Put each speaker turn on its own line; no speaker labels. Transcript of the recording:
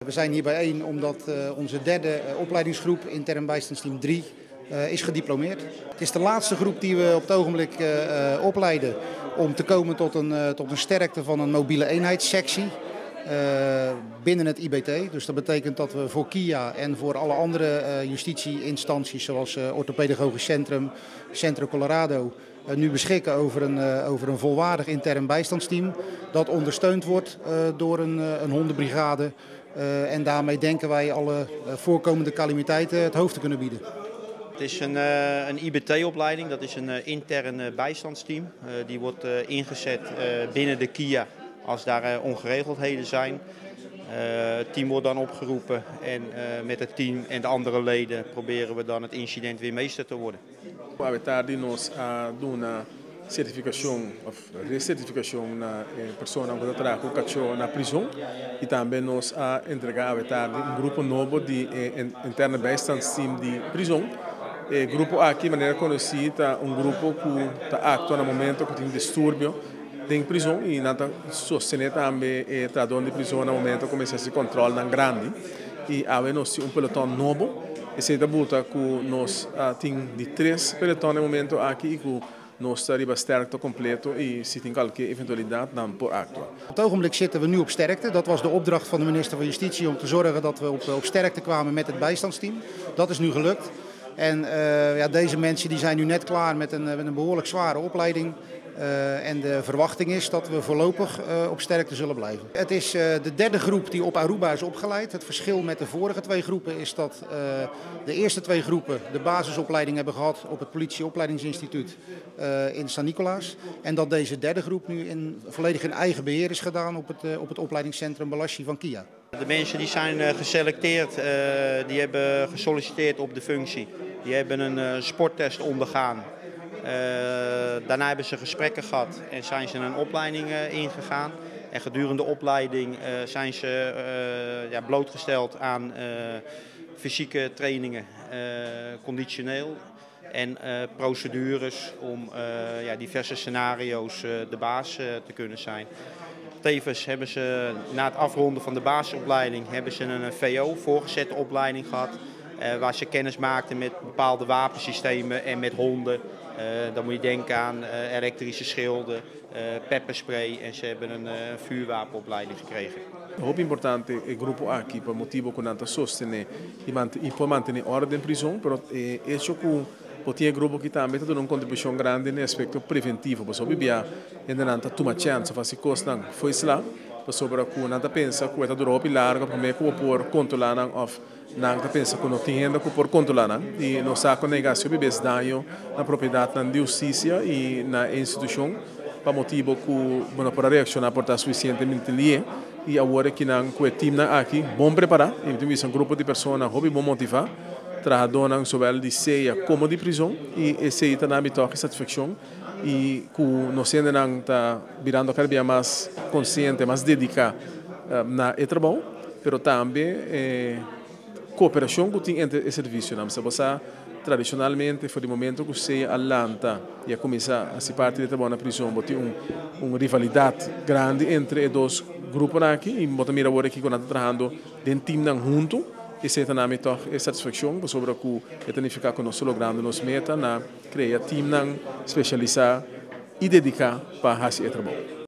We zijn hier bijeen omdat onze derde opleidingsgroep intern bijstandsteam 3 is gediplomeerd. Het is de laatste groep die we op het ogenblik opleiden om te komen tot een sterkte van een mobiele eenheidssectie binnen het IBT. Dus dat betekent dat we voor KIA en voor alle andere justitieinstanties zoals Orthopedagogisch Centrum, Centro Colorado nu beschikken over een volwaardig intern bijstandsteam dat ondersteund wordt door een hondenbrigade. En daarmee denken wij alle voorkomende calamiteiten het hoofd te kunnen bieden.
Het is een IBT-opleiding, dat is een intern bijstandsteam. Die wordt ingezet binnen de KIA als daar ongeregeldheden zijn. Het team wordt dan opgeroepen en met het team en de andere leden proberen we dan het incident weer meester te worden.
Awe tardi nos a duna sertifikashon òf resertifikashon na persona ku ta traha ku kachó na prizòn i tambe nos a entregá awe tardi un grupo nobo di interne bijstandsteam di prizòn. E grupo aki, manera konosí, ta un grupo ku ta aktua na momento ku tin disturbio den prizòn i nan ta sostené tambe trahadó di prizòn na momento ku kuminsá kontrolnan grandi. I awe nos tin un peloton nobo. Esei ta buta ku nos tin di tres peloton na momento aki i ku nos ta riba sterkte kompleto i si tin kualke eventualidat, dan por aktua.
Op het ogenblik zitten we nu op sterkte. Dat was de opdracht van de minister van Justitie om te zorgen dat we op sterkte kwamen met het bijstandsteam. Dat is nu gelukt. En ja, deze mensen die zijn nu net klaar met een behoorlijk zware opleiding. En de verwachting is dat we voorlopig op sterkte zullen blijven. Het is de derde groep die op Aruba is opgeleid. Het verschil met de vorige twee groepen is dat de eerste twee groepen de basisopleiding hebben gehad op het politieopleidingsinstituut in San Nicolaas. En dat deze derde groep nu volledig in eigen beheer is gedaan op het opleidingscentrum Balashi van KIA.
De mensen die zijn geselecteerd, die hebben gesolliciteerd op de functie. Die hebben een sporttest ondergaan. Daarna hebben ze gesprekken gehad en zijn ze een opleiding ingegaan. En gedurende de opleiding zijn ze, ja, blootgesteld aan fysieke trainingen, conditioneel en procedures om, ja, diverse scenario's de baas te kunnen zijn. Tevens hebben ze na het afronden van de basisopleiding hebben ze een VO, voorgezette opleiding gehad, waar ze kennis maakten met bepaalde wapensystemen en met honden. Dan moet je denken aan elektrische schilden, pepperspray en ze hebben een vuurwapenopleiding gekregen.
Hopi importante e grupo aki pa motibu ku nan ta sostené i pa mantené orden den prizòn, pero hecho ku tin grupo ku tambe ta un kontribushon grandi den aspekto preventivo, pasobra bia ainda nan ta tuma chance, hasi kosnan foi lá, pasobra ku nan ta pensa ku ta dura hopi largu pa mi ku por kontrolá nan òf nan ta pensa ku no tin hende ku por kontrolá nan i nos sa ku negoshi bes daño na propiedat na hustisia i na institushon pa motibu ku, bueno, por reakshoná por ta sufisientemente lihé. I awor ku nan ku e team nan aki bon prepará i tin un grupo di persona hopi bon motivá, trahadó zowel di SEA komo di prizòn, i esei ta na mi toke satisfakshon i ku nos nan ta birando kada dia mas konsiente, mas dediká na e trabou, pero tambe kooperashon ku tin entre e servisio. Nan sa tradishonalmente for di momento ku SEA a lanta i a kuminsá hasi parti di trabou na prizòn, tin un rivalidat grandi entre e dos gruponan aki i bo ta mira awor aki ku nan ta trahando den team nan huntu. Esei ta na mi toch e satisfakshon pasobra ku e ta nifiká ku nos ta logrando nos meta na krea team nan spesialisá i dediká pa hasi e trabou.